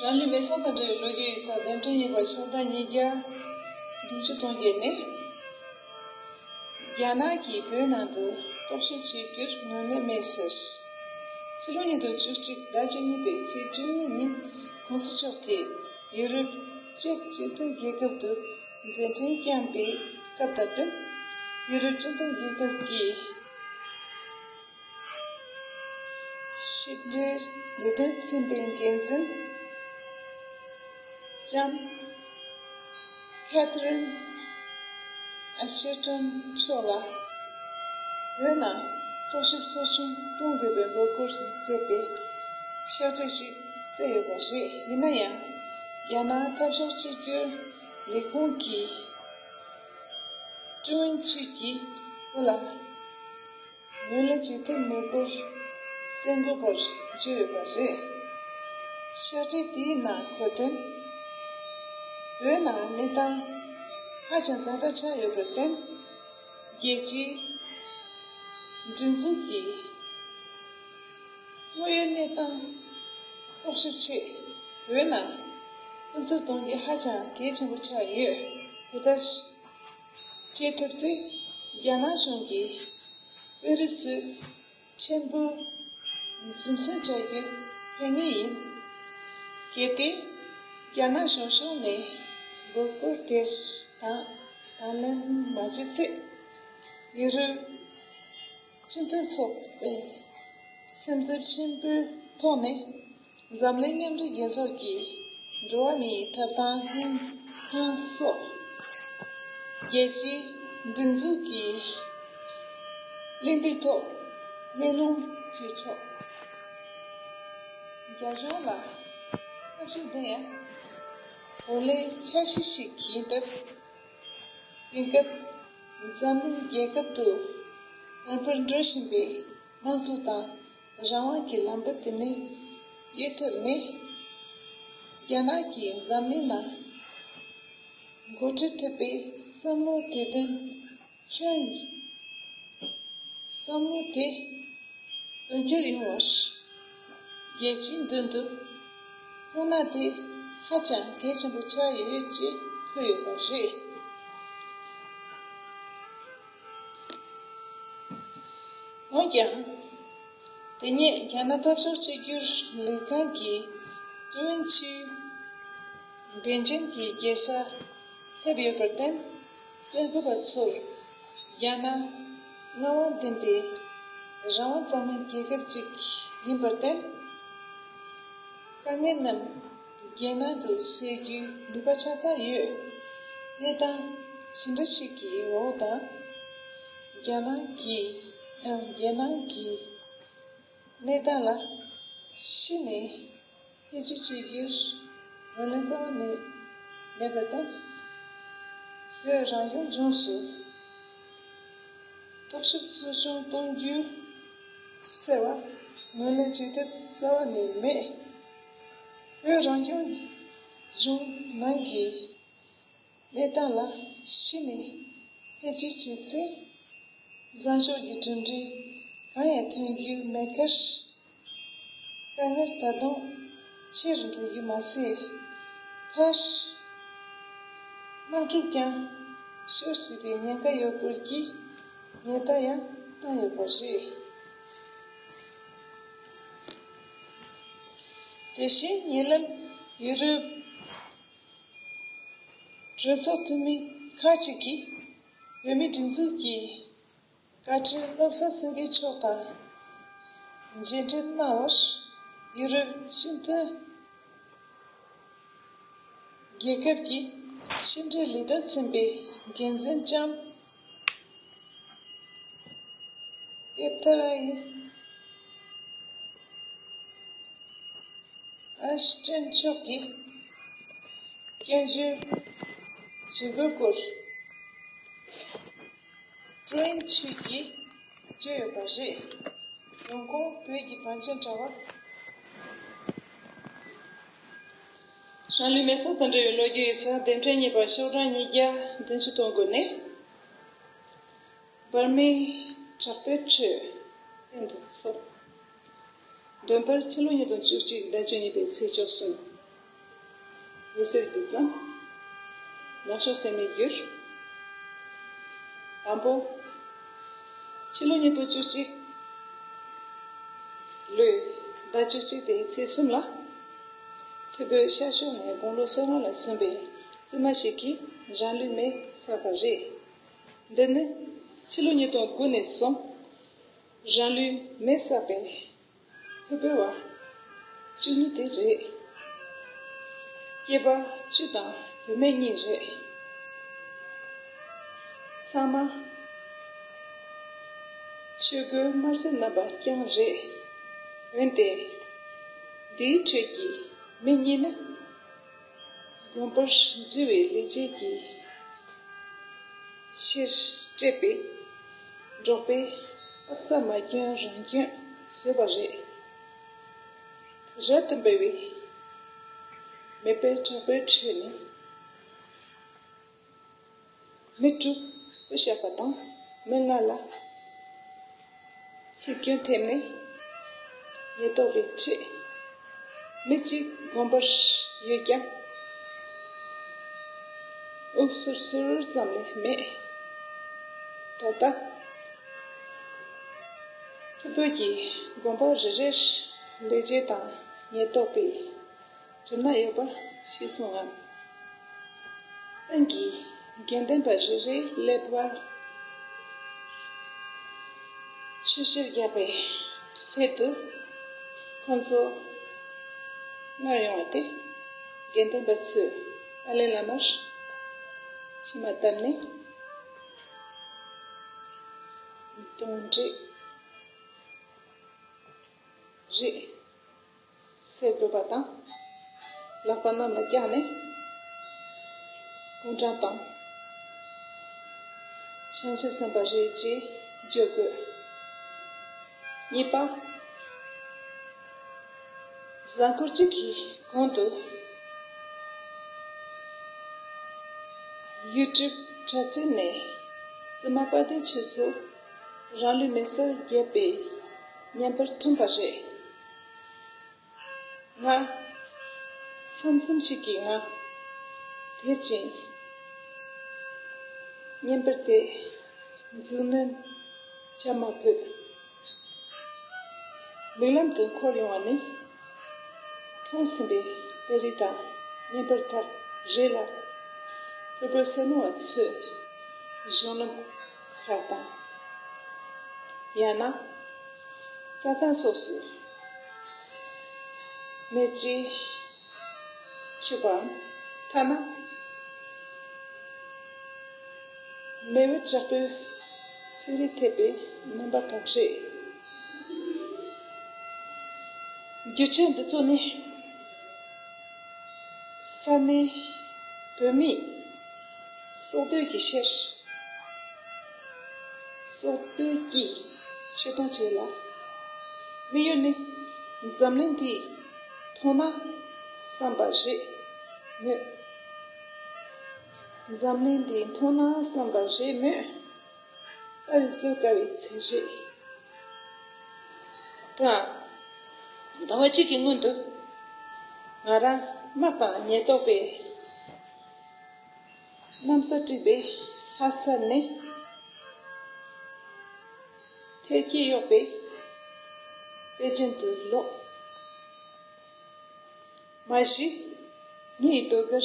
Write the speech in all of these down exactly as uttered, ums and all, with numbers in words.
རང་ལུས་མེ་སྲེག་དང་འབྲེལ་བའི་ལོ་རྒྱུས་ཡིག་ཚགས་བདུན་ཕྲག་གཉིས་པ་ཤོག་གྲངས་ཉིས་བརྒྱ་བདུན་ཅུ་དོན་བརྒྱད་ནས། རྒྱ་ནག་གིས་བོད་ནང་དུ་རྟོག་ཞིབ་བྱེད་རྒྱུར་ངོས་ལེན་མེད་ཟེར། ཕྱི་ལོ་ཉིས་སྟོང་བཅུ་གཅིག་ཟླ་བཅུ་གཉིས་པའི་ཚེས་བཅུ་གཉིས་ཉིན་༸གོང་ས་མཆོག་གིས་ཡུ་རོབ་ཅེཀ་སྤྱི་མཐུན་རྒྱལ་ཁབ་ཏུ་མཛད་འཕྲིན་བསྐྱངས་པའི་སྐབས་དང་བསྟུན། ཡུ་རོབ་སྤྱི་མཐུན་རྒྱལ་ཁབ་ཀྱི་ཕྱི་འབྲེལ་ལས་དོན་ཚན་པའི་འགན་འཛིན་ལྕམ་ཁེ་ཐི་རིན་ཨ་ཤེ་ཊོན་མཆོག་ལ་བོད་ནང་རྟོག་ཞིབ་ཚོགས་ཆུང་གཏོང་དགོས་པའི་འབོད་སྐུལ་མཛད་པའི་ཤག་བྲིས་ཤིག་བསྩལ་ཡོད་པ་རེད། ཡིན་ན་ཡང་། རྒྱ་ནག་འཐབ་ཕྱོགས་གཅིག་གྱུར་ལས་ཁུངས་ཀྱིས་ཀྲུང་ཨུན་ཆུས་ཀྱིས་བོད་ལ་ངོས་ལེན་བྱེད་ཐབས་མེད་སྐོར་གསལ་འགོད་པར་བརྗོད་ཡོད་པ་རེད། ཤག་བྲིས་དེའི་ནང་འཁོད་དོན། བོད་ནང་གནས་སྟངས་ཧ་ཅང་ཛ་དྲག་ཆགས་ཡོད་པར་བརྟེན། རྒྱལ་སྤྱིའི་སྒྲིག་འཛུགས་ཀྱིས་དངོས་ཡོད་གནས་སྟངས་རྟོག་ཞིབ་ཆེད་བོད་ནང་སྐུ་འཚབ་གཏོང་རྒྱུ་ཧ་ཅང་གལ་ཆེན་པོ་ཆགས་ཡོད། དེ་ལྟར་བྱེད་ཐུབ་ཚེ་རྒྱ་ནག་གཞུང་གིས་དཔོན་རིགས་ཚོས་ཕྲན་བུ་འཛིན་བཟུང་བྱ་རྒྱུ་ཕན་ངེས་ཡིན། གལ་ཏེ་རྒྱ་ནག་གཞུང་ཕྱོགས་ནས་འབོད་སྐུལ་དེར་དང་དང་ལེན་མ་བྱས་ཚེ། ཡུ་རོབ་སྤྱི་མཐུན་ཚོགས་པས་སེམས་འཚབ་ཆེན་པོའི་ཐོག་ནས་འཛམ་གླིང་མཉམ་འབྲེལ་རྒྱལ་ཚོགས་ཀྱི་འགྲོ་བ་མིའི་ཐོབ་ཐང་ལྷན་ཁང་སོགས་རྒྱལ་སྤྱིའི་སྒྲིག་འཛུགས་ཀྱི་གླེང་སྟེགས་ཐོག་གླེང་སློང་བྱེད་ཆོག་རྒྱ་གཞུང་ལ་ཐབས་ཤེས་འདི་ཡང་གོ་ལའི་འཆར་གཞི་ཞིག་ཡིན་སྟབས། དེང་སྐབས་འཛམ་གླིང་རྒྱལ་ཁབ་ཏུ་དམ་པོར་འགྲོ་བཞིན་པའི་དམངས་གཙོ་དང་རང་དབང་གི་ལམ་བུ་དེ་ནས་བརྒལ་ཐབས་མེད། རྒྱ་ནག་གིས་འཛམ་གླིང་ནང་འགོ་ཁྲིད་ཐུབ་པའི་བསམ་བློ་དེ་དོན་འཁྱོལ་བསམ་བློ་དེ་དོན་འཁྱོལ་ཡོང་བར་རྒྱལ་སྤྱིའི་མདུན་དུ་ཁོང་རྣམ་དེ་ཧ་ཅང་གལ་ཆེན་པོ་ཆགས་ཡོད་ཅེས་འཁོད་ཡོད་པ་རེད། འོན་ཀྱང་། དེ་སྔོན་རྒྱ་ནག་འཐབ་ཕྱོགས་གཅིག་གྱུར་ལས་ཁང་གིས་ཀྲུང་ཨུན་ཆུས་པེ་ཅིང་གི་རྒྱལ་ས་སླེབས་ཡོད་པར་བརྟེན། གསར་འགོད་པ་ཚོར་རྒྱ་ནག་མངའ་དབང་ལྡན་པའི་རང་དབང་གཙང་མའི་རྒྱལ་ཁབ་ཅིག་ཡིན་པར་བརྟེན། དཀའ་ངལ་རྣམས་རྒྱལ་ནང་དུ་སེལ་རྒྱུའི་ནུས་པ་ཆ་ཚང་ཡོད། གནས་སྟངས་ཇི་འདྲ་ཞིག་གི་འོག་དང་། རྒྱ་ནག་གི་ཨ་རྒྱལ་ནང་གི་གནས་སྟངས་ལ་གཞི་ནས་ཐེ་ཇུས་བྱེད་རྒྱུར་ངོས་ལེན་རྩ་བ་ནས་མེད་པར་བརྟེན། བོད་རང་སྐྱོང་ལྗོངས་སུ་རྟོག་ཞིབ་ཚོགས་ཆུང་གཏོང་རྒྱུ་ཟེར་བ་ངོས་ལེན་བྱེད་ཐབས་རྩ་བ་ནས་མེད། བོད་རང་སྐྱོང་ལྗོངས་ནང་གི་གནས་སྟངས་ལ་གཞི་ནས་ཐེ་ཇུས་བྱེད་ཚེ། བཟང་ཕྱོགས་ཀྱི་གྲུབ་འབྲས་གང་ཡང་ཐོན་རྒྱུ་མེད་ཁར། དཀའ་ངལ་ད་དུང་ཆེ་རུ་འགྲོ་རྒྱུ་མ་ཟད། མཐར་དམག་འཁྲུག་ཀྱང་ཤོར་སྲིད་པའི་ཉེན་ཁ་ཡོད་སྐོར་གྱི་ཉེན་བརྡ་ཡང་བཏང་ཡོད་པ་རེད། དེ་བཞིན་ཉེ་ལམ་ཡུ་རོབ་གྲོས་ཚོགས་འཐུས་མི་ཁག་ཅིག་གིས་བོད་མིའི་སྒྲིག་འཛུགས་ཀྱི་བཀའ་ཁྲི་བློ་བཟང་སེང་གེ་མཆོག་དང་མཇལ་འཕྲད་གནང་བར་ཡུ་རོབ་སྤྱི་མཐུན་རྒྱལ་ཁབ་ཀྱི་ཕྱི་འབྲེལ་ལས་དོན་ཚན་པའི་འགན་འཛིན་ལྕམ་ཨེ་ཐ་ར་ཡི་ཨ་སི་ཊན་མཆོག་གིས་སྐྱོན་བརྗོད་བྱེད་དགོས་སྐོར་ཀྲུའུ་ཨིན་ཆུས་ཀྱིས་བརྗོད་ཡོད་པ་རེད། ཡོང་ཁུངས་བོད་ཀྱི་བང་ཆེན་དྲ་བ། རང་ལུས་མེ་སྲེག་དང་འབྲེལ་བའི་ལོ་རྒྱུས་ཡིག་ཚགས་བདུན་ཕྲག་གཉིས་པ་ཤོག་གྲངས་ཉིས་བརྒྱ་བདུན་ཅུ་དོན་དགུ་ནས། འབར་མའི་དྲག་པོའི་ཁྲོད་གཏན་དུ་འཚོགས། འདོན་པར་ཕྱི་ལོ་ཉིས་སྟོང་བཅུ་གཅིག་ཟླ་བཅུ་གཉིས་པའི་ཚེས་བཅུ་གསུམ། འོད་ཟེར་གྱི་ཙམ། ནག་ཕྱོགས་སེམས་ནས་བསྒྱུར། དང་པོ། ཕྱི་ལོ་ཉིས་སྟོང་བཅུ་གཅིག་ལོའི་ཟླ་བཅུ་གཅིག་པའི་ཚེས་གསུམ་ལ། ཐུ་བྷོད་ཤར་ཕྱོགས་ནས་དགུང་ལོ་སོ་ལྔ་ལ་སོན་པའི་བཙུན་མ་ཞིག་གིས་རང་ལུས་མེ་བསྲེགས་པ་རེད། འདི་ནི་ཕྱི་ལོ་ཉིས་སྟོང་དགུ་ནས་བཟུང་རང་ལུས་མེ་བསྲེགས་པའི་ཐུ་བྷོད་པ་བཅུ་གཉིས་དེ་རེད། སྐྱེས་པ་བཅུ་དང་བུད་མེད་གཉིས་རེད། ཚང་མ་ཆོས་གོས་དམར་སེར་བསྣམས་པ་རྐྱང་རེད། འོན་ཏེ། འདིའི་ཁྲོད་ཀྱི་མི་གཉིས་ནི། དགོན་པར་འཛུལ་བའི་ལས་བྱེད་ཀྱི་ཕྱིར་སྤྲད་པའི་འབྲོག་པའི་ཨག་ཚ་མ་སྐྱོན་རང་སྐྱོན་བཟོས་པ་རེད། རབ་ཏུ་འབར་བའི་མེ་དཔེ་དྲག་པོའི་ཁྲོད་ནས། མི་དྲུག་བུ་བཤད་པ་དང་མི་ལྔ་ལ་ཚིག་སྐྱོན་ཐེབས་ནས་ཉེན་རྟོག་པས་ཁྲིད། མི་གཅིག་དགོན་པར་ཡོད་ཀྱང་དབུགས་སུར་སུར་ཙམ་ལས་མེད། ད་ལྟ་ཐུ་བྷོད་ཀྱི་དགོན་པ་རེ་རེར་ལས་བྱེད་དང་ཉེན་རྟོག་པས་དྲི་ན་ཡོད་པ་ཤེས་སོང་ངམ། ཏང་གི་དགེ་འདུན་པ་རེ་རེའི་ཀླད་པར་ཆུ་བཤེར་རྒྱག་པའི་ཐད་དུ་ཁོང་ཚོ་སྔར་ཡོང་བ་དེ་དགེ་འདུན་པ་ཚོས་ཏཱ་ལའི་བླ་མར་མཆི་མ་བཏབ་ནས་གདོན་འདྲེ་རེད་ཟེར་དགོས་པ་དང་། ལག་པ་གནམ་ལ་བཀྱགས་ནས་དཀོན་དྲང་དང་བྱང་ཆུབ་སེམས་དཔའ་རེད་ཅེས་བརྗོད་དགོས། གཉིས་པ། གཟའ་འཁོར་གཅིག་གི་གོང་དུ་ཡུ་ཊུབ་དྲ་ཚིགས་ནས་བཙུན་མ་དཔལ་ལྡན་ཆོས་མཚོ་རང་ལུས་མེ་སྲེག་བརྒྱབ་པའི་བརྙན་པར་ཐོན་པ་རེད། ང་མཚམས་མཚམས་ཤིག་གིས་ང་དེད་ཅིང་བརྙན་པར་དེ་མཛུབ་གནོན་བྱ་མ་ཕོད། མིག་ལམ་དུ་འཁོར་ཡོང་བ་ནི། མཐོང་ཟིན་པའི་དཔེ་རིས་དང་བརྙན་པར་དག་རེད་ལ། ཐུ་བྷོད་ཟས་ནོར་བ་ཚོས་གཞུང་ལམ་ཁག་དང་། ཡང་ན། རྩྭ་ཐང་སོགས་སུ་མེ་ལྕེ་འཁྱུག་པའམ། ཐ་ན། མེ་འོད་དྲག་པོའི་ཚིག་རིས་ཐེབས་པའི་རྣམ་པ་དག་རེད། རྒྱུ་ཆ་འདི་ཚོ་ནི་ས་གནས་བོད་མིས་སྲོག་བསྡོས་ཀྱི་ཕྱིར། སྲོག་བསྡོས་ཀྱི་ཕྱིར་གཏོང་བྱས་ལ། དམིགས་ཡུལ་ནི་འཛམ་གླིང་འདིས་མཐོང་ན་བསམ་པ་རེད་མོད། འཛམ་གླིང་འདིས་མཐོང་ན་བསམ་པ་རེད་མོད། ལྟ་བས་བཟོད་དཀའ་བའི་ཚིག་རེད། ད། ཟླ་བ་གཅིག་གི་སྔོན་དུ། ང་རང་དམག་དང་ཉེན་རྟོག་པས་གནམ་ས་བསྒྲིགས་པའི་ལྷ་ས་ནས་ཐལ་སྐད་གཡོགས་པའི་པེ་ཅིན་དུ་ལོག་མ་གཞི། ངའི་ཟློས་གར་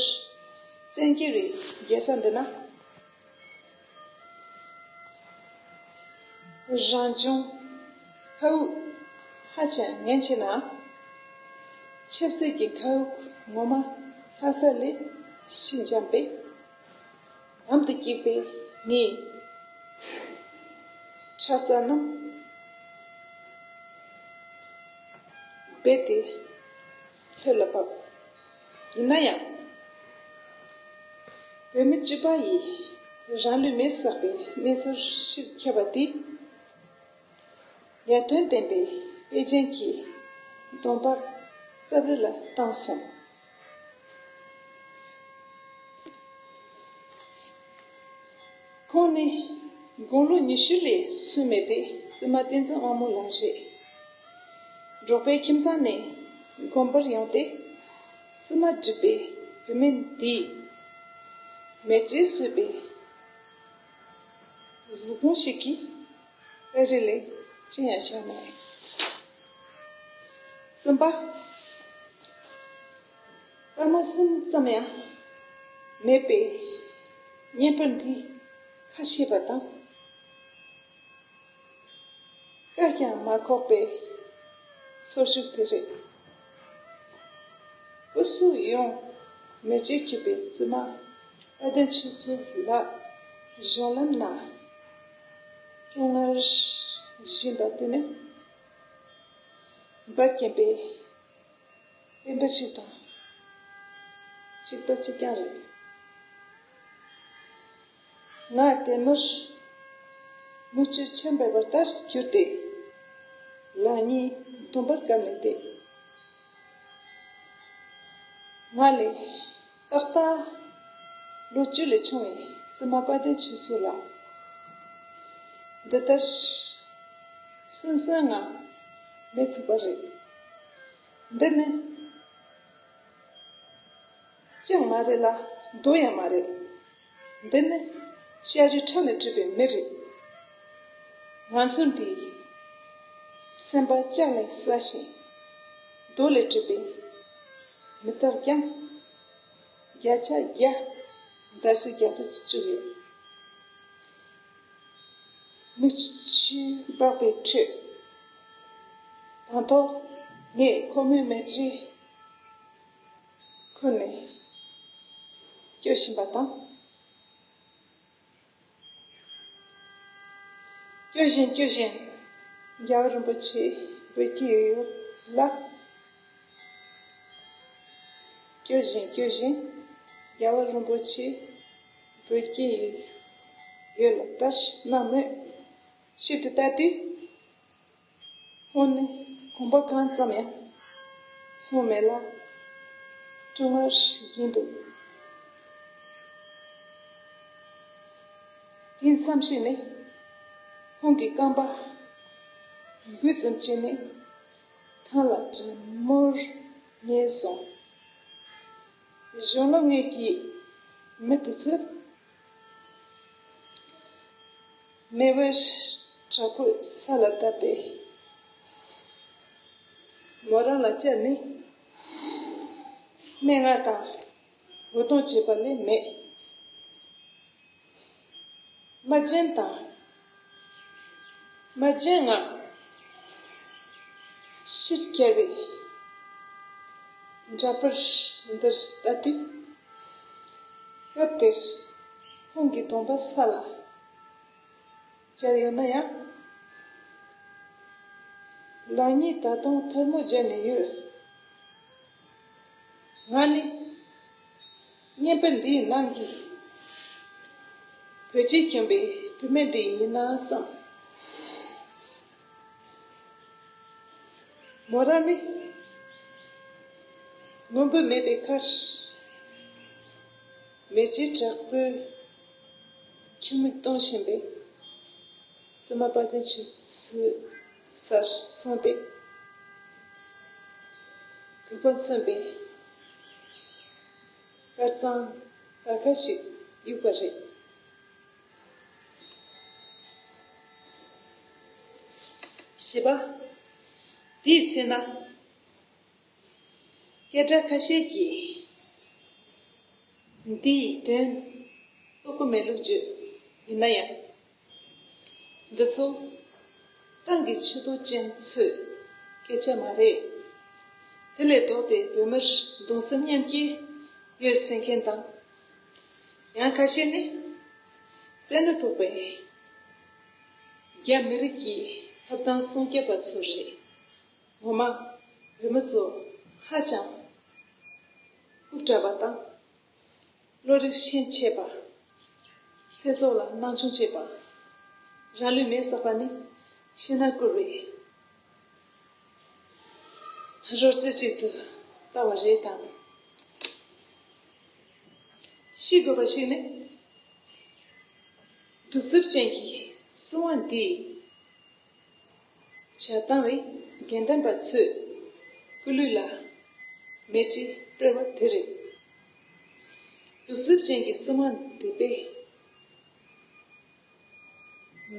བཙན་གྱི་རིགས་རྒྱལ་ས་འདི་ན། རང་བྱུང་མཁའ་དབུགས་ཧ་ཅང་ཉམས་ཆེ་ན། ཆབ་སྲིད་ཀྱི་མཁའ་དབུགས་ངོ་མ་ལྷ་ས་ལས་ཤིན་འཇམ་པས། ལམ་དུ་སྐྱེས་པའི་ངའི་ཁྲག་རྩ་རྣམས་རྦད་དེ་ལྷོད་ལ་བབས། ཡིན་ན་ཡང་། བོད་མི་བཅུ་པ་ཡིས་རང་ལུས་མེ་བསྲེགས་པའི་གནས་ཚུལ་ཕྱིར་ཁྱབ་པ་དེས། ཉེས་དོན་ལྡན་པའི་པེ་ཅིན་གྱི་གདོང་པ་རྩབ་རིལ་ལ་བཏང་སོང་། ཁོང་ནི་དགུང་ལོ་ཉི་ཤུ་ལས་སོན་མེད་པའི་བཙུན་མ་བསྟན་འཛིན་དབང་མོ་ལགས་རེད། འབྲོག་པའི་ཁྱིམ་ཚང་ནས་དགོན་པར་ཡོང་སྟེ་བཙུན་མ་བསྒྲུབས་པའི་ བུད་མེད་འདིས་མེ་ལྕེས་བཟོས་པའི་གཟུགས་ཕུང་ཞིག་གིས་པར་རིས་ལས་ཅི་ཡང་བྱ་མེད། གསུམ་པ། སྐར་མ་གསུམ་ཙམ་ཡང་མེད་པའི་བརྙན་པར་འདིས་ཁ་ཕྱེས་པ་དང་། བཀག་ཀྱང་མ་ཁོག་པའི་ཚོར་ཤུགས་དེ་རེད། སྐུ་གཟུགས་ཡོངས་མེ་ལྕེས་གྱུར་པའི་བཙུན་མ་དཔལ་ལྡན་ཆོས་སྐྱིད་ལགས་གཞུང་ལམ་ན་སྐྱོ་ངལ་བཞིན་པ་དེ་ནི། འབར་གྱིན་པའི་པད་འབར་ཞིག་དང་གཅིག་པ་གཅིག་རྐྱང་རེད། ང་དེ་མུར་མིག་ཆུ་ཆར་འབབ་པ་ལྟར་གྱུར་ཏེ། ལག་གཉིས་གདོང་པར་བཀབ་ནས་བསྡད། ང་ལས་ཏག་ཏག་ལོ་བཅུ་ལས་ཆུང་བའི་བཙུན་མ་དཔལ་ལྡན་ཆོས་སྐྱིད་ལགས་འདི་ལྟར་སུན་སུན་ངང་མེད་ཐུག་པ་རེད། འདི་ནི་ལྕགས་མ་རེད་ལ་རྡོ་ཡང་མ་རེད། འདི་ནི་ཤ་རུས་ཁྲག་ལས་གྲུབ་པའི་མི་རེད། ང་ཚོ་འདིའི་སེམས་པ་ལྕགས་ལས་སྲ་ཞིང་རྡོ་ལས་གྲུབ་པའི་མི་རྟག་རྐྱང་བརྒྱ་ཆ་བརྒྱ་འདར་སིག་རྒྱག་ཏུ་བཅུག་ཡོད། མིག་ཆུ་འབབ་པའི་ཁྲོད། དང་ཐོག་ངས་ཁོ་མོའི་མེ་ལྕེ་ཁུར་ནས་སྐྱོར་བཞིན་པ་དང་། སྐྱོར་བཞིན་སྐྱོར་བཞིན་རྒྱལ་བ་རིན་པོ་ཆེ་འབོད་ཀྱི་ཡོད་ལ། སྐྱོར་བཞིན་སྐྱོར་བཞིན་རྒྱལ་བ་རིན་པོ་ཆེ་འབོད་ཀྱི་ཡོད་ལ་ལྟར་སྣང་མོད། ཞིབ་ཏུ་ལྟ་དུས། ཁོང་ནི་གོམ་པ་གང་ཙམ་ཡང་སོང་མེད་ལ། སྐྱོ་ངལ་ཞིག་ཡིན་འདུག་དེ་མཚམས་ཤིག་ནས་ཁོང་གི་རྐང་པ་འགུལ་ཙམ་བྱས་ནས་ཐང་ལ་དྲང་མོར་ཉལ་སོང་། གཞུང་ལམ་ངོས་ཀྱི་མི་དེ་ཚོས་མེ་འབར་དྲག་པོས་ས་ལ་བརྡབས་པའི་མོ་རང་ལ་བཅར་ནས་སྨྲེ་སྔགས་དང་འུར་གདོང་བྱེད་པ་ལས་མེད། སྨྲ་བརྗོད་དང་། སྨྲ་བརྗོད་ངག་ཕྱིར་གྱར་བའི་འདྲ་པར་འདིར་ལྟ་དུས། སྐབས་དེར་ཁོང་གི་གདོང་པ་ས་ལ་བཅར་ཡོད་ན་ཡང་། ལག་གཉིས་ད་དུང་ཐལ་མོ་སྦྱར་ནས་ཡོད། ང་ནི་བརྙན་པར་འདིའི་ནང་གི་བོད་ཀྱིས་བསྐྱོན་པའི་བུད་མེད་འདི་ཡིན་ན་བསམ། མོ་རང་ནི་སྔོན་པོ་མེད་པའི་ཁར། མེ་ལྕེ་དྲག་པོས་ཁྱུར་མིད་གཏོང་བཞིན་པའི་བཙུན་མ་དཔལ་ལྡན་ཆོས་སྐྱིད་སར་སོང་སྟེ། གུས་པ་མཚོན་པའི་དཀར་གཙང་དར་ཁ་ཞིག་གཡུགས་པ་རེད། བཞི་པ། དེའི་ཚེ་ན། སྐད་སྒྲ་ཁ་ཤས་ཀྱིས་འདི་ཡི་དོན་རྟོགས་ཀྱི་མེད་ལུགས་བརྗོད་ཡིན་ན་ཡང་། འདི་ཚོ་ཏང་གི་ཆེ་མཐོ་ཅན་ཚོས་སྐད་ཆ་མ་རེད། དེ་ལས་ལྡོག་སྟེ་བོད་མིར་གདུང་སེམས་མཉམ་སྐྱེད་ཡོད་ཟེར་མཁན་དང་། ཡང་ཁ་ཤས་ནི་བཙན་གནོན་ཕོག་པའི་རྒྱ་མི་རིགས་ཀྱི་ཐོབ་ཐང་སྲུང་སྐྱོབ་པ་ཚོ་རེད། ངོ་མ་བོད་མི་ཚོ་ཧ་ཅང་རྐུབ་བཀྲ་བ་དང་། བློ་རིག་ཤན་ཆད་པ། ཚེ་སྲོག་ལ་སྣང་ཆུང་བྱེད་པ། རང་ལུས་མེར་བསྲེགས་པ་ནི་ཤིང་ནགས་བསྐོར་བའི་རོལ་རྩེད་ཅིག་ཏུ་ལྟ་བ་རེད་དམ། ཤེས་དགོས་པ་ཞིག་ནི། གདུག་རྩུབ་ཅན་གྱི་སྲིད་དབང་འདིས་བྱ་བཏང་བའི་དགེ་འདུན་པ་ཚོའི་སྐུ་ལུས་ལ་མེ་ལྕེ་སྤྲོད་པ་དེ་རེད། གདུག་རྩུབ་ཅན་གྱི་སྲིད་དབང་འདི་པས།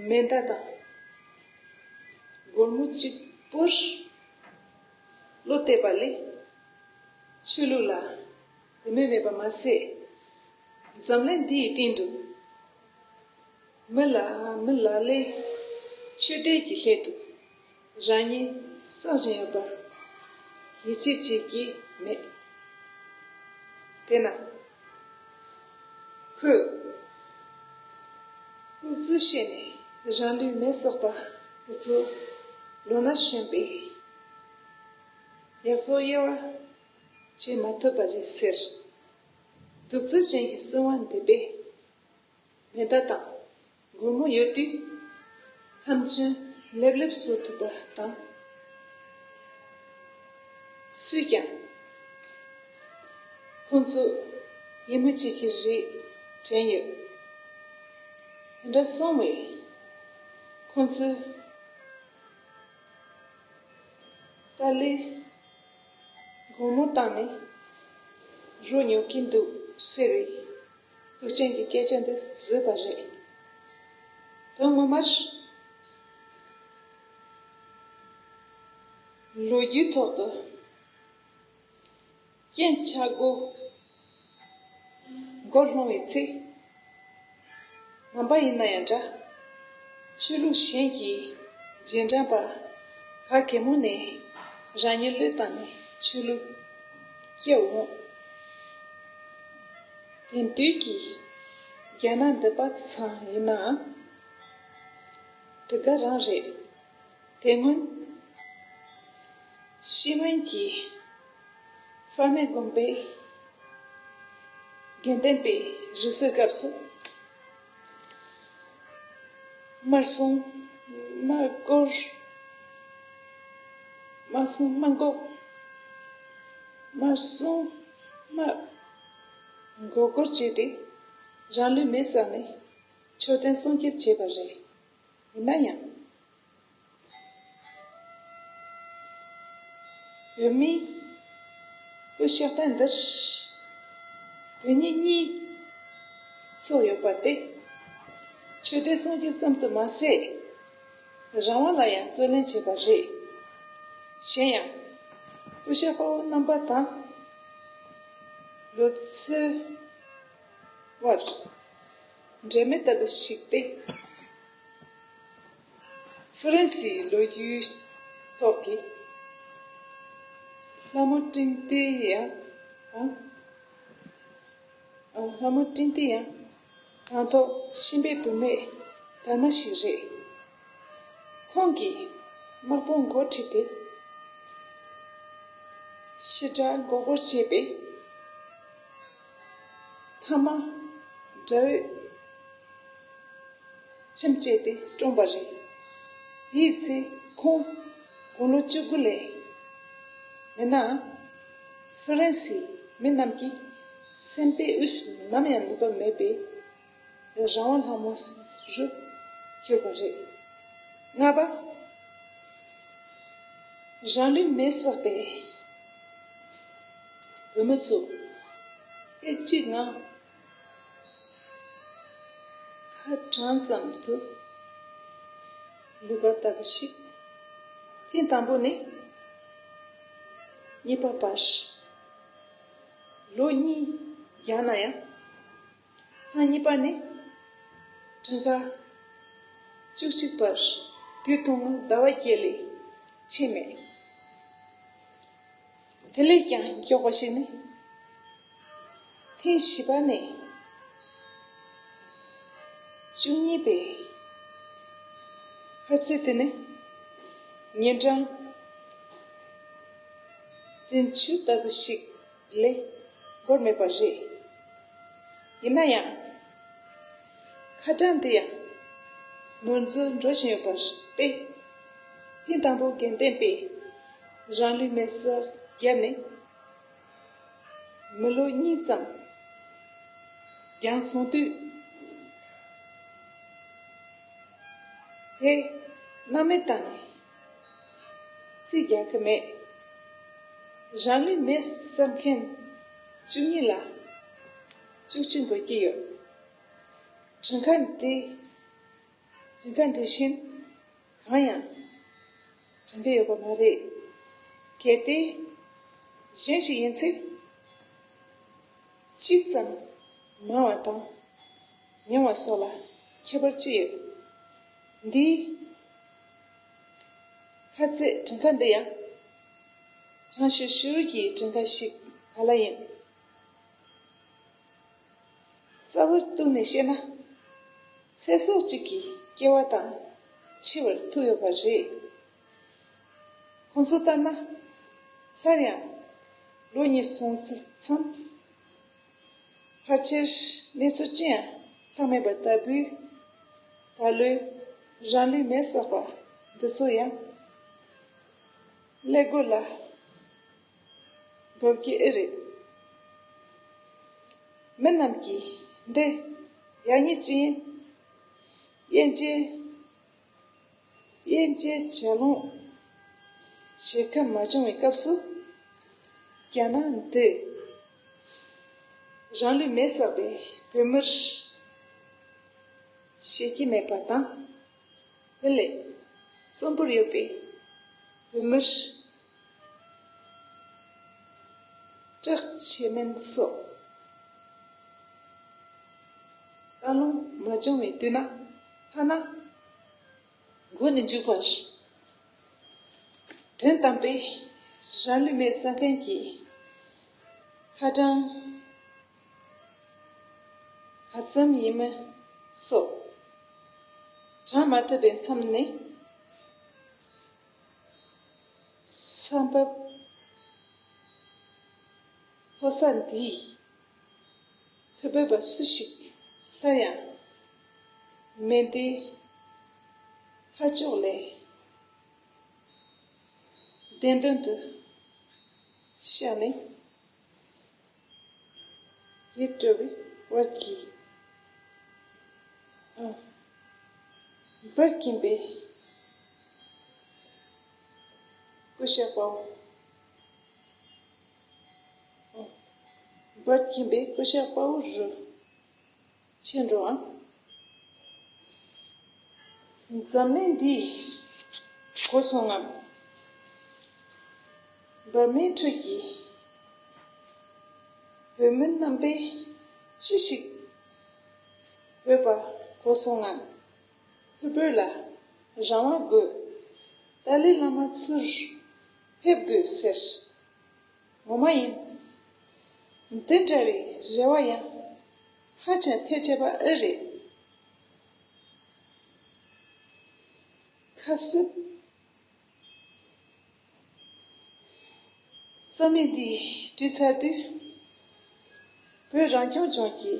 མེ་མདའ་དང་སྒོར་མོ་གཅིག་པུར་བློ་གཏད་པ་ལས། ཆོས་ལུགས་ལ་དད་མོས་མེད་པ་མ་ཟད། འཛམ་གླིང་འདི་ཡི་སྟེང་དུ་མི་ལ་མི་ལ་ལས་ཆོས་དད་ཀྱི་སླད་དུ་རང་ཉིད་བསྲེག་བཞིན་ཡོད་པར་ཡིད་ཆེས་བྱེད་ཀྱི་མེད། དེས་ན། ཁོས་ཁོ་ཚོས་བཤད་ནས་རང་ལུས་མེར་བསྲེགས་པ་དེ་ཚོ་ལོ་ན་གཞོན་པས་ཡག་བཙོག་དབྱེ་བ་བྱེད་མ་ཐུབ་པ་རེད་ཟེར། གདུག་རྩུབ་ཅན་གྱི་སྲིད་དབང་འདི་པས་མེ་མདའ་དང་སྒོར་མོ་ཡོད་དུས་ཐམས་ཅད་ལེབ་ལེབ་བཟོ་ཐུབ་པ་དང་། སུས་ཀྱང་ཁོང་ཚོ་ཉིན་མོ་གཅིག་གི་རིགས་དྲན་ཡོད། དེ་འདྲ་སོང་བས་ཁོང་ཚོས་ཏཱ་ལའི་སྒོར་མོ་བཏང་ནས་རོ་ཉོ་གིན་འདུག་ཟེར་བའི་གདུག་ཅན་གྱི་སྐད་ཆ་འདི་བཟོས་པ་རེད། དོན་ངོ་མར། ལོ་རྒྱུས་ཐོག་ཏུ་རྐྱེན་ཆག་སྒོ་མགོ་ལྷུང་བའི་ཚེ། ནམ་པ་ཡིན་ན་ཡང་འདྲ། ཆོས་ལུགས་གཞན་གྱི་རྗེས་འབྲང་པ་ག་གེ་མོ་ནས་རང་ཉིད་བློས་བཏང་ནས་ཆོས་ལུགས་སྐྱོབ་འོང་། དེང་དུས་ཀྱི་རྒྱ་ནག་འདི་པ་ཚང་ཡིན་ནའང་དེ་ག་རང་རེད། དེ་སྔོན་ཤི་མོན་གྱི་ཧྥ་མེ་དགོན་པའི་དགེ་ལྡན་པའི་རིགས་སུ་སྐབས་སུ། དམར་སྲུང་དམར་སྒོར། དམར་སྲུང་དམར་མགོ། དམར་སྲུང་དམར་མགོ་སྐོར་བྱས་ཏེ་རང་ལུས་མེ་བསྲེགས་ནས་མཆོད་རྟེན་སྲུང་སྐྱོབ་བྱས་པ་རེད། ཡིན་ན་ཡང་། བོད་མིའི་སྐུ་གཤེགས་རྟེན་འདིར་དོན་སྙིང་གཉིས་ཚོགས་ཡོད་པ་སྟེ། མཆོད་རྟེན་སྲུང་སྐྱོབ་ཙམ་དུ་མ་ཟད། རང་དབང་ལ་ཡང་རྩོད་ལེན་བྱས་པ་རེད། གཞན་ཡང་སྐུ་གཤེགས་དཔའ་བོ་རྣམ་པ་དང་ལོ་ཚོད་བར་འབྲེལ་མེད་ལྟ་བུ་ཞིག་སྟེ། ཧྥ་རན་སིའི་ལོ་རྒྱུས་ཐོག་གི་ལྷ་མོ་སྤྲིན་བདེ་ཡང་དང་། ལྷ་མོ་སྤྲིན་བདེ་ཡང་དང་ཐོག་གཤིན་པའི་བུད་མེད་དར་མ་ཞིག་རེད། ཁོང་གིས་དམག་དཔུང་འགོ་ཁྲིད་དེ། ཕྱི་དགྲ་མགོ་སྐོར་བྱས་པས། མཐའ་མ་དགྲ་བོས་ཁྲིམས་བཅད་དེ་བཀྲོངས་པ་རེད། དེའི་ཚེ་ཁོང་དགུང་ལོ་བཅུ་དགུ་ལས་མེད་ནའང་། ཧྥ་རན་སིའི་མི་རྣམས་ཀྱིས་སེམས་པའི་དབུས་སུ་ནམ་ཡང་ནུབ་པ་མེད་པའི་རང་དབང་ལྷ་མོ་རུ་གྱུར་པ་རེད། ལྔ་པ། རང་ལུས་མེར་བསྲེགས་པའི་བོད་མི་ཚོ་སྐད་ཅིག་ངང་ཁ་གྲངས་ཙམ་དུ་ལུས་པ་ལྟ་བུ་ཞིག་ཐེངས་དང་པོ་ནས་གཉིས་པ་བར་ལོ་གཉིས་རྒྱག་ན་ཡང་། ཐེངས་གཉིས་པ་ནི་དྲུག་པ་བཅུ་གཅིག་པར་དུས་ཐུང་ངུ་ཟླ་བ་བརྒྱད་ལས་ཕྱིན་མེད། དེ་ལས་ཀྱང་མགྱོགས་པ་ཞིག་ནི། ཐེངས་བཞི་པ་ནས་བཅུ་གཉིས་པའི་ཁ་ཚིག་དེ་ནི་ཉིན་གྲངས་བདུན་ཅུ་ལྟ་བུ་ཞིག་ལས་འགོར་མེད་པ་རེད། ཡིན་ན་ཡང་། ཁ་གྲངས་འདི་ཡང་ནོར་འཛོལ་འགྲོ་བཞིན་ཡོད་པ་སྟེ། ཐེངས་དང་པོ་དགེ་ལྡན་པས་རང་ལུས་མེར་སྲེག་བརྒྱབ་ནས་མི་ལོ་གཉིས་ཙམ་འགྱངས་སོང་དུས། དེ་སྣང་མེད་བཏང་ནས་རྩིས་རྒྱག་གི་མེད། རང་ལུས་མེར་སྲེག་མཁན་བཅུ་གཉིས་ལ། བཅུ་གཅིག་འགོད་ཀྱི་ཡོད། བྲིས་ཁ་འདི། བྲིས་ཁ་འདི་བཞིན་གང་ཡང་བྲིས་འདོད་ཡོད་པ་མ་རེད། གལ་ཏེ་གཞན་ཞིག་ཡིན་ཚེ། གཅིག་ཙམ་མང་བ་དང་ཉུང་བ་སོགས་ལ་ཁྱད་པར་ཅི་ཡོད། འདིའི་ཁ་ཚད་བྲིས་ཁ་འདི་ཡང་གྲངས་ཤིག་ཤུ་རུ་གྱི་བྲིས་ཁ་ཞིག་ག་ལ་ཡིན། རྩ་བར་གཏུགས་ནས་བཤད་ན། ཚེ་སྲོག་གཅིག་གི་སྐྱེ་བ་དང་འཆི་བར་ཐུག་ཡོད་པ་རེད། ཁོང་ཚོ་ལྟར་ན། སླར་ཡང་ལོ་གཉིས་སོང་ཙམ། ཕལ་ཆེར་གནས་ཚུལ་ཅི་ཡང་ལྷག་མེད་པ་ལྟ་བུའི་ད་ལོའི་རང་ལུས་མེ་བསྲེགས་པ་འདི་ཚོ་ཡང་ཀླད་ཀོར་ལ་འབབ་ཀྱི་ཨེ་རེད། མི་རྣམས་ཀྱིས་འདི་ཡག་ཉེས་ཅི་ཡིན། དབྱེ་འབྱེད། དབྱེ་འབྱེད་བྱ་ལོང་བྱེད་ཁ་མ་བྱུང་བའི་སྐབས་སུ། རྒྱ་ནག་འདི་རང་ལུས་མེ་བསྲེགས་པའི་བོད་མིར་ཤེས་ཀྱི་མེད་པ་དང་། དེ་ལས་གསོན་པོར་ཡོད་པའི་བོད་མིར་སྐྲག་བྱེད་མིན་སོགས། ལྟ་ལོང་མ་བྱུང་བའི་དུས་ན་ཐ་ན་མགོ་ནས་མཇུག་བར་དོན་དམ་པའི་རང་ལུས་མེ་བསྲེགས་མཁན་གྱི་ཁ་གྲངས་ག་ཙམ་ཡིན་མིན་སོགས་དྲངས་མ་ཐུབ་པའི་མཚམས་ནས། ས་བབ་ལྷོ་ས་འདིའི་བོད་པ་སུ་ཞིག་སླར་ཡང་མེ་མདའི་ཁ་ཕྱོགས་ལས་བདེན་དོན་དུ་བཤད་ནས། ཡིད་སྤྲོ་བའི་བར་གྱི། ཨ། འབར་གྱིན་པའི་སྐུ་ཞབས་པའོ། ཨ། འབར་གྱིན་པའི་སྐུ་ཞབས་པའོ་རུ་ཕྱིན་འགྲོ་ཨང་། འཛམ་གླིང་འདི་གོ་སོང་ངམ། འབར་མའི་ཁྲོད་ཀྱི་བོད་མི་རྣམ་པས་ཅི་ཞིག་འབོད་པ་གོ་སོང་ངམ། ཐུ་བྷོད་ལ་རང་དབང་དགོས། ཏཱ་ལའི་བླ་མ་ཚུར་ཕེབས་དགོས་ཟེར། ངོ་མ་ཡིན། འདི་འདྲ་བའི་རེ་བ་ཡང་ཧ་ཅང་ཐལ་ཆད་པ་ཨེ་རེད། ཁ་གསབ། རྩོམ་ཡིག་འདི་བྲིས་ཚར་དུས། བོད་རང་སྐྱོང་ལྗོངས་ཀྱི་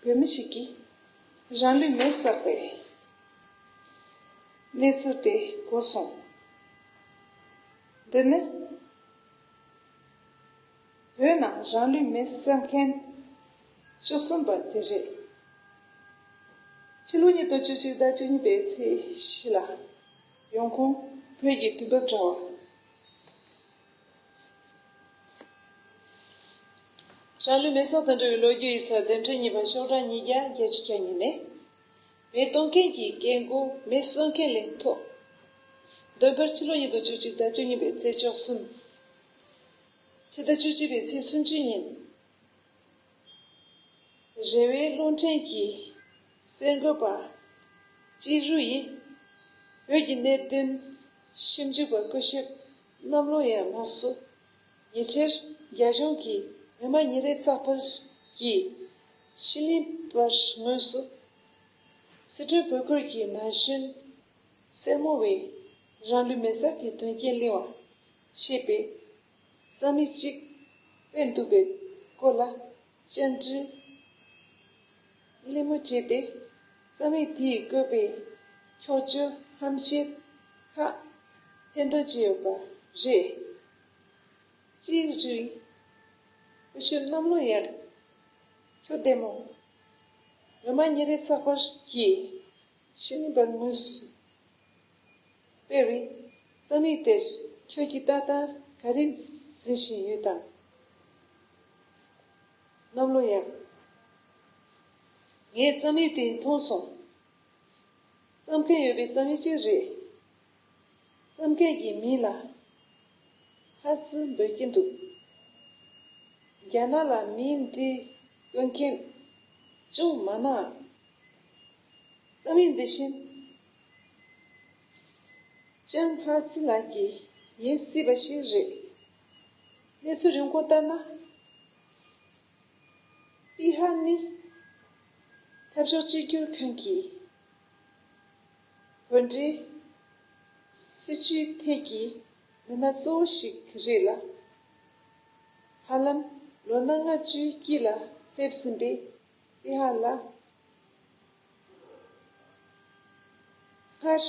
བོད་མི་ཞིག་གིས་རང་ལུས་མེ་བསྲེགས་པའི་གནས་ཚུལ་དེ་གོ་སོང་། འདི་ནི། བོད་ནང་རང་ལུས་མེ་བསྲེགས་མཁན་བཅུ་གསུམ་པ་དེ་རེད། ཕྱི་ལོ་ཉིས་སྟོང་བཅུ་གཅིག་ཟླ་བཅུ་གཉིས་པའི་ཚེས་བཞི་ལ་ཡོང་ཁུངས་བོད་ཀྱི་དུས་བབ་དྲ་བ། རང་ལུས་མེ་བསྲེགས་དང་འབྲེལ་བའི་ལོ་རྒྱུས་ཡིག་ཚགས་འདེམས་ཁྲལ་གཉིས་པ་ཤོག་གྲངས་ཉིས་བརྒྱ་བརྒྱད་ཅུ་གྱ་གཉིས་ནས། མེ་གཏོང་མཁན་གྱི་རྐྱེན་སྐོར་མེ་གསོད་མཁན་ལས་ཐོག་བདུན་པར་ཕྱི་ལོ་ཉིས་སྟོང་བཅུ་གཅིག་ཟླ་བཅུ་གཉིས་པའི་ཚེས་བཅུ་གསུམ། ཕྱི་ཟླ་བཅུ་གཅིག་པའི་ཚེས་སུམ་ཅུ་ཉིན། རེ་བའི་རླུང་འཕྲིན་གྱི་གསར་འགོད་པ་ཅི་རུ་ཡིས་བོད་ཀྱི་གནད་དོན་ཞིབ་འཇུག་པ་སྐུ་ཞབས་གནམ་ལོ་ཡང་ལགས་སུ། ཉེ་ཆར་རྒྱ་གཞུང་གིས་མི་མང་ཉིན་རེ་ཚགས་པར་གྱི་ཕྱི་གླིང་པར་ངོས་སུ། སི་ཁྲོན་བོད་ཁུལ་གྱི་ན་གཞོན་སེར་མོ་བས་རང་ལུས་མེ་བསྲེགས་ཀྱི་དོན་རྐྱེན་གླེང་བ་ཞེས་པའི་རྩོམ་ཡིག་ཅིག་སྤེལ་འདུག་པའི་སྐོར་ལ་བཅར་འདྲི་གླེང་མོལ་བྱས་ཏེ། རྩོམ་ཡིག་དེས་བཀོད་པའི་འཁྱོག་བརྗོད་ཧམ་བཤད་ཁག་ཐེར་འདོན་བྱས་ཡོད་པ་རེད། སྤྱིར་རིང་། སྐུ་ཞབས་གནམ་ལོ་ཡར། ཁྱོད་བདེ་མོ། མི་མང་ཉིན་རེའི་ཚགས་པར་གྱིས་ཕྱི་གླིང་པར་ངོས་སུ་སྤེལ་བའི་རྩོམ་ཡིག་དེར་ཁྱོད་ཀྱིས་ཏག་ཏག་ག་རེ་འཛིན་བཞིན་ཡོད་དམ། གནམ་ལོ་ཡར། ངས་རྩོམ་ཡིག་དེ་མཐོང་སོང་། རྩོམ་མཁན་ཡོད་པའི་རྩོམ་ཡིག་ཅིག་རེད། རྩོམ་མཁན་གྱི་མིང་ལ་ཧ་ཙི་འབོད་ཀྱིན་འདུག། རྒྱ་ནག་ལ་མིང་འདི་བཀོད་མཁན་ཅུང་མང་ནའང་། རྩོམ་ཡིག་འདི་བཞིན་ཅང་ཧ་སི་ལགས་ཀྱིས་ཡིན་སྲིད་པ་ཞིག་རེད། གནས་ཚུལ་རིམ་གོང་ལྟར་ན། པི་ཧར་ནི་འཐབ་ཕྱོགས་གཅིག་གྱུར་ཁང་གི་གོ་འདྲིའི་སྲིད་བྱུས་ཐད་ཀྱི་མི་སྣ་གཙོ་བོ་ཞིག་རེད་ལ། ཧ་ལམ་ལོ་ན་ལྔ་བཅུའི་དཀྱིལ་ལ་སླེབས་ཟིན་པའི་པི་ཧར་ལ། སྔར།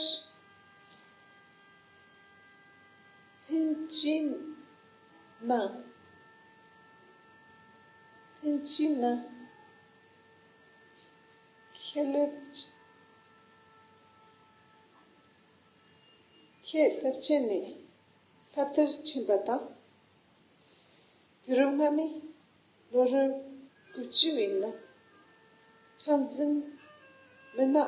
ཐེན་ཅིན་ནང་། ཐེན་ཅིན་ནང་། ཁེ་ལེབ། ཁེ་ལེབ་ཆེན་ནས་སློབ་མཐར་ཕྱིན་པ་དང་། དུས་རབས་སྔ་མའི་ལོ་རབས་དགུ་བཅུ་བའི་ནང་། ཁྲང་ཙིན་མི་ནག་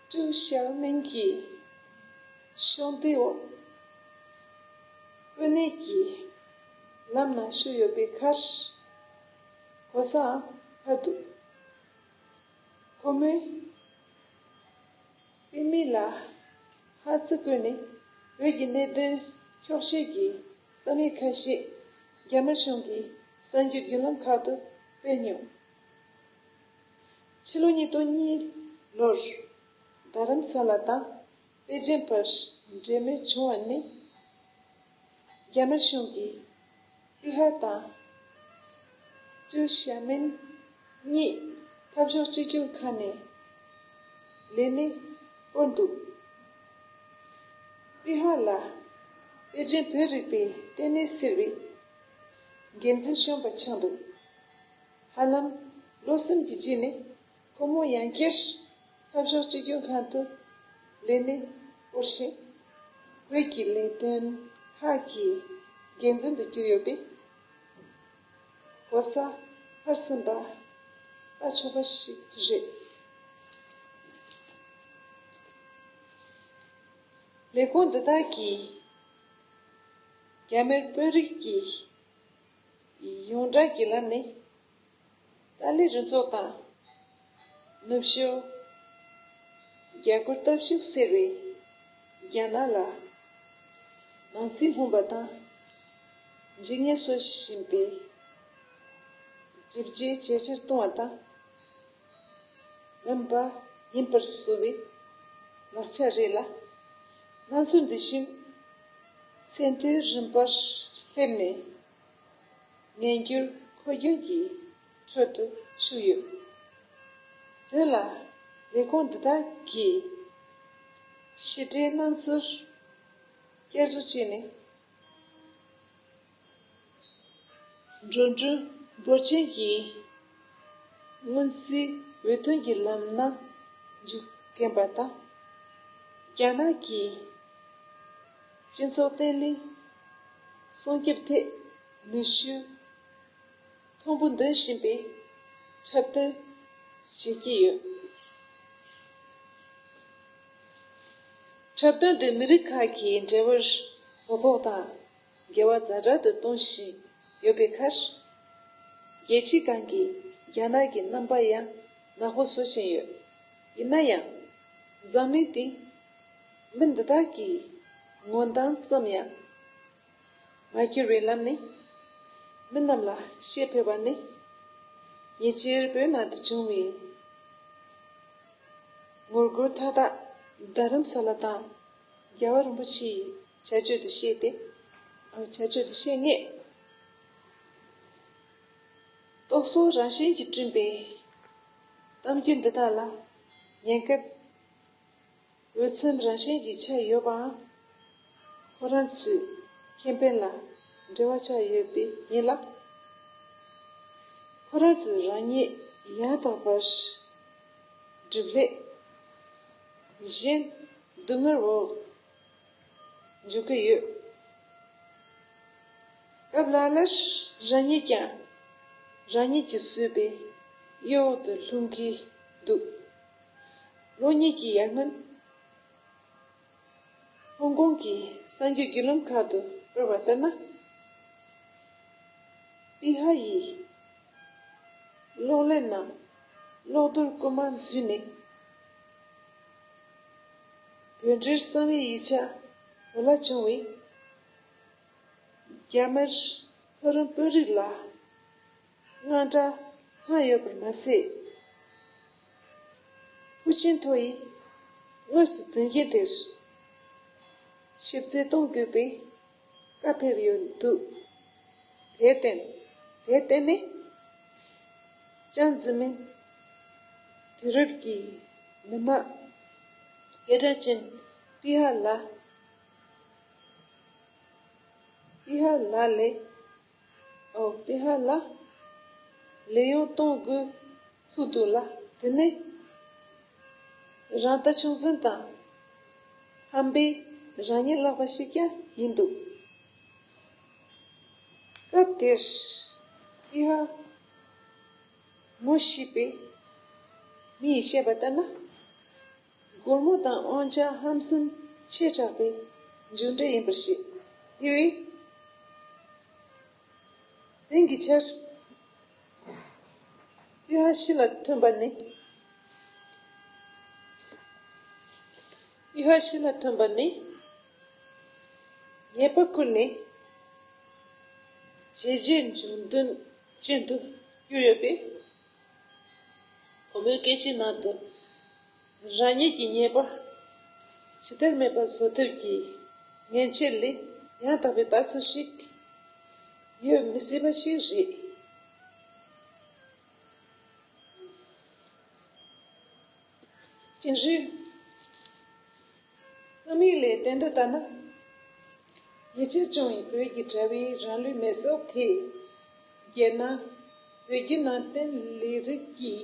ཀྲུའུ་ཞའོ་མིན་གྱི་ཤོག་ལྡེའུ་འོག་དཔོན་གནས་ཀྱི་ལམ་ནང་ཞུགས་ཡོད་པའི་ཁར། གོ་སའང་ཕར་འདུག། ཁོ་མོས་པི་མི་ལ་ཧ་ཙི་བཀོད་ནས་བོད་ཀྱི་གནད་དོན་འཁྱོག་བཤད་ཀྱི་རྩོམ་ཡིག་ཁ་ཤས་རྒྱ་དམར་གཞུང་གི་གསར་འགྱུར་བརྒྱུད་ལམ་ཁག་ཏུ་སྤེལ་མྱོང་། ཕྱི་ལོ་ཉིས་སྟོང་གཉིས་ལོར་རྡ་རམ་ས་ལ་དང་པེ་ཅིན་བར་འབྲེལ་མོལ་བྱུང་བ་ནི། རྒྱ་དམར་གཞུང་གིས་པི་ཧར་དང་ཀྲུའུ་ཞའོ་མིན་གཉིས་འཐབ་ཕྱོགས་གཅིག་གྱུར་ཁང་ནས་ལས་གནས་སྤོར་འདུག། པི་ཧར་ལ་པེ་ཅིན་བོད་རིག་པའི་ལྟེ་གནས་ཟེར་བའི་འགན་འཛིན་གཞོན་པ་ཆགས་འདུག། ཧ་ལམ་ལོ་གསུམ་གྱི་རྗེས་ནས་ཁོ་མོ་ཡང་བསྐྱར་འཐབ་ཕྱོགས་གཅིག་གྱུར་ཁང་དུ་ལས་གནས་སྤོར་ཞིང་། བོད་ཀྱི་ལས་དོན་ཁག་གི་འགན་འཛིན་དུ་གྱུར་ཡོད་པས། གོ་ས་ཕར་ཕྱིན་པ་ལྟ་ཆོག་པ་ཞིག་རེད། ལས་ཁུངས་འདི་དག་གིས་རྒྱ་མིར་དཔོན་རིགས་ཀྱི་ཡོངས་གྲགས་ཀྱི་ལམ་ནས། ཏཱ་ལའི་རུ་ཚོགས་དང་། ནུབ་ཕྱོགས་རྒྱ་སྒོར་སྟོབས་ཤུགས་ཟེར་བས་རྒྱ་ནག་ལ་ནང་སྲིད་སྔོན་པ་དང་། འཇིགས་ཉེན་བཟོ་བཞིན་པའི་སྒྲིབ་བྱེད་ཇེ་ཆེར་གཏོང་བ་དང་། རིམ་པ་ཡིན་པར་བཟོ་བའི་ལག་ཆ་རེད་ལ། སྣང་ཚུལ་འདི་བཞིན་ཚད་མཐོའི་རིམ་པར་སླེབས་ནས། ངན་སྐྱུར་འཁོར་སྐྱོད་ཀྱི་ཁྲོད་དུ་ཞུགས་ཡོད། དོན་ལ་ལས་ཁུངས་འདི་དག་གིས་ཕྱི་འབྲེལ་སྣང་ཚུལ་བསྐྱར་བཟོ་བྱས་ནས། འགྲོ་གྲོན་འབོར་ཆེན་གྱི་སྔོན་རྩིས་འོས་ཐོན་གྱི་ལམ་སྣ་འཇུག་མཁན་པ་དང་། རྒྱ་ནག་གི་སྤྱི་ཚོགས་བརྟན་ལྷིང་སྲུང་སྐྱོབ་ཐད་ནུས་ཤུགས་མཐོན་པོ་འདོན་བཞིན་པའི་འཁྲབ་སྟོན་བྱེད་ཀྱི་ཡོད། འཁྲབ་སྟོན་དེ་མི་རིགས་ཁག་གི་འབྲེལ་བར་དོ་ཕོག་དང་འགལ་བ་ཛ་དྲག་ཏུ་གཏོང་བཞིན་ཡོད་པའི་ཁར། རྒྱལ་སྤྱིའི་སྒང་གི་རྒྱ་ནག་གི་རྣམ་པ་ཡང་ནག་པོ་བཟོ་བཞིན་ཡོད། ཡིན་ན་ཡང་། འཛམ་གླིང་སྟེང་མི་འདི་དག་གི་ངོ་མདངས་ཙམ་ཡང་མ་འགྱུར་བའི་ལམ་ནས་མི་རྣམས་ལ་བཤད་ཕོད་པ་ནི། ཉེ་ཆར་བོད་ནང་དུ་བྱུང་བའི་ངོ་རྒོལ་མཐའ་དག་རྡ་རམ་ས་ལ་དང་རྒྱལ་བ་རིན་པོ་ཆེའི་བྱ་སྤྱོད་དུ་བཤད་དེ། ཨ། བྱ་སྤྱོད་དུ་བཤད་ངེས། རྟོག་བཟོ་རང་བཞིན་གྱིས་བསྐྲུན་པའི་གཏམ་རྒྱུད་འདི་དག་ལ་ཉེན་སྐབས་འོས་འཚམ་རང་བཞིན་གྱི་ཆ་ཡོད་པའང་ཁོ་རང་ཚོའི་ཁེ་ཕན་ལ་འབྲེལ་བ་ཆགས་ཡོད་པས་ཡིན་ལ། ཁོ་རང་ཚོས་རང་ཉིད་ཡང་དག་པར་སྒྲུབ་སླད་གཞན་སྡུག་བསྔལ་འོག་འཇུག་གི་ཡོད། སྐབས་ལ་ལར་རང་ཉིད་ཀྱང་རང་ཉིད་ཀྱིས་བཟོས་པའི་ གཡས་འོག་ཏུ་ལྷུང་གི་འདུག་ལོ་གཉིས་ཀྱི་ཡར་སྔོན། ཧོང་ཀོང་གི་གསར་འགྱུར་བརྒྱུད་ལམ་ཁག་ཏུ་སྤེལ་བ་ལྟར་ན། པི་ཧ་ཡི་གློག་ཀླད་ནང་གློག་རྡུལ་རྐུན་མ་འཛུལ་ནས། བོད་འབྲེལ་གསང་བའི་ཡིག་ཆ་གོ་ལ་བྱུང་བའི་རྒྱ་དམར་མཐོ་རིམ་དཔོན་རིགས་ལ་དངངས་སྐྲག་ལྷག་ཡོད་པར་མ་ཟད། ཧུའུ་ཅིན་ཐོ་ཡིས་དངོས་སུ་དོན་རྐྱེན་དེར་ཞིབ་རྩད་གཏོང་དགོས་པའི་བཀའ་ཕེབས་ཡོད་འདུག་དེར་བརྟེན། དེར་བརྟེན་ནས། ཅང་ཙི་མིན་དུས་རབས་ཀྱི་མི་སྣ་སྐད་གྲགས་ཅན་པི་ཧ་ལ། པི་ཧ་ལ་ལས། ཨོ། པི་ཧ་ལ་ལས་ཡོང་གཏོང་དགོས་ཐུག་འདུག་ལ། དེ་ནི་རང་ལྟ་ཆུང་ཟིན་དང་ཧམ་པའི་རང་ཉིད་བརླག་པ་ཞིག་ཀྱང་ཡིན་འདུག་སྐབས་དེར་པི་ཧ་ངོ་ཤེས་པའི་མི་ཡིས་བཤད་པ་ལྟར་ན། སྒོར་མོ་དང་དབང་ཆ་ཧམ་སེམས་ཆེ་དྲགས་པའི་མཇུག་འབྲས་ཡིན་པར་བཤད། དེ་བས། དེང་གི་ཆར། པི་ཧ་ཤི་ལ་ཐོན་པ་ནི། པི་ཧ་ཤི་ལ་ཐོན་པ་ནི། ཉེས་པ་བཀུར་ནས། བྱས་རྗེས་འབྱུང་དོན་ཅན་དུ་གྱུར་ཡོད་པས། ཕོ་མོའི་སྐད་ཆའི་ནང་དུ། རང་ཉིད་ཀྱི་ཉེས་པ་ཇི་ལྟར་མེད་པར་བཟོ་ཐབས་ཀྱི་ངན་བྱེད་ལས་ཡང་དག་པའི་ལྟ་ཚུལ་ཞིག་ཡོད་མི་སྲིད་པ་ཞིག་རེད། སྤྱིར། རྩོམ་ཡིག་ལས་བསྟན་དོན་ལྟར་ན། ཉེ་ཆར་བྱུང་བའི་བོད་ཀྱི་དྲ་བའི་རང་ལུས་མེ་སྲེག་དེས། རྒྱལ་ནང་བོད་བརྒྱུད་ནང་བསྟན་ལས་རིགས་ཀྱི་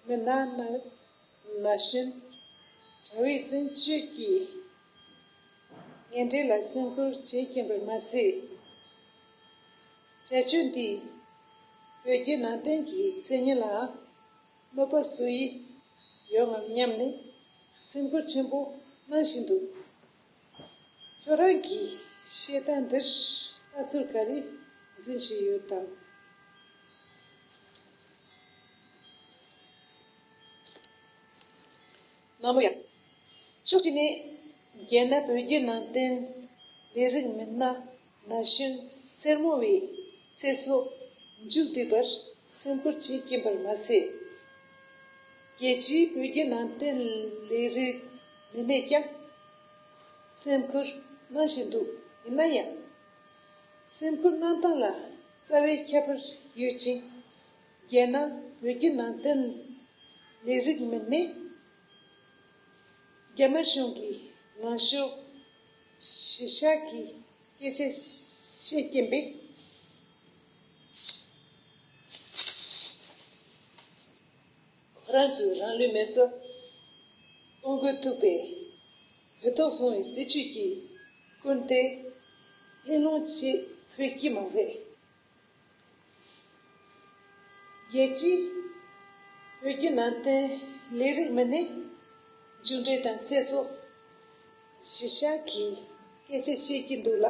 མི་སྣ་ན་ན་གཞོན་དྲ་བའི་བཙན་བྱོལ་གྱི་ངན་འབྲེལ་ལ་སེམས་ཁུར་བྱེད་ཀྱིན་པར་མ་ཟད། བྱ་སྤྱོད་འདིས་བོད་བརྒྱུད་ནང་བསྟན་གྱི་མཚན་སྙན་ལ་གནོད་པ་བཟོ་ཡི་ཡོད་ངམ་སྙམ་ནས་སེམས་ཁུར་ཆེན་པོ་གནང་བཞིན་འདུག་ཁྱོད་རང་གིས་བཤད་སྟངས་འདིར་ལྟ་ཚུལ་ག་རེ་འཛིན་བཞིན་ཡོད་དམ། ནམ་ཡང་། ཕྱོགས་གཅིག་ནས། རྒྱལ་ནང་བོད་བརྒྱུད་ནང་བསྟན་ལས་རིགས་མི་སྣ་ན་གཞོན་སེར་མོ་བའི་ཚེ་སྲོག་མཇུག་བསྡུས་པར་སེམས་ཁུར་བྱེད་ཀྱིན་པར་མ་ཟད། རྒྱལ་སྤྱིའི་བོད་བརྒྱུད་ནང་བསྟན་ལས་རིགས་མི་སྣས་ཀྱང་སེམས་ཁུར་གནང་བཞིན་འདུག་ཡིན་ན་ཡང་། སེམས་ཁུར་གནང་སྟངས་ལ་རྩ་བའི་ཁྱད་པར་ཡོད་ཅིང་། རྒྱལ་ནང་བོད་བརྒྱུད་ནང་བསྟན་ལས་རིགས་མི་སྣས། རྒྱ་དམར་གཞུང་གིས་ནང་ཤོག་གཞི་བཞག་གི་སྐད་ཆ་བཤད་ཀྱིན་པས། ཁོ་རང་ཚོས་རང་ལུས་མེ་སྲེག་གཏོང་དགོས་ཐུག་པའི་བོད་ཐོག་བཟུང་བའི་སྲིད་བྱུས་ཀྱི་སྐུལ་འདེད་གླེང་སློང་བྱེད་ཕོད་ཀྱི་མ་རེད། རྒྱལ་སྤྱིའི་བོད་བརྒྱུད་ནང་བསྟན་ལས་རིགས་མི་སྣས་མཇུག་འབྲས་དང་ཚེ་སྲོག་གཞི་བཞག་གིས་སྐད་ཆ་བཤད་ཀྱི་འདུག་ལ།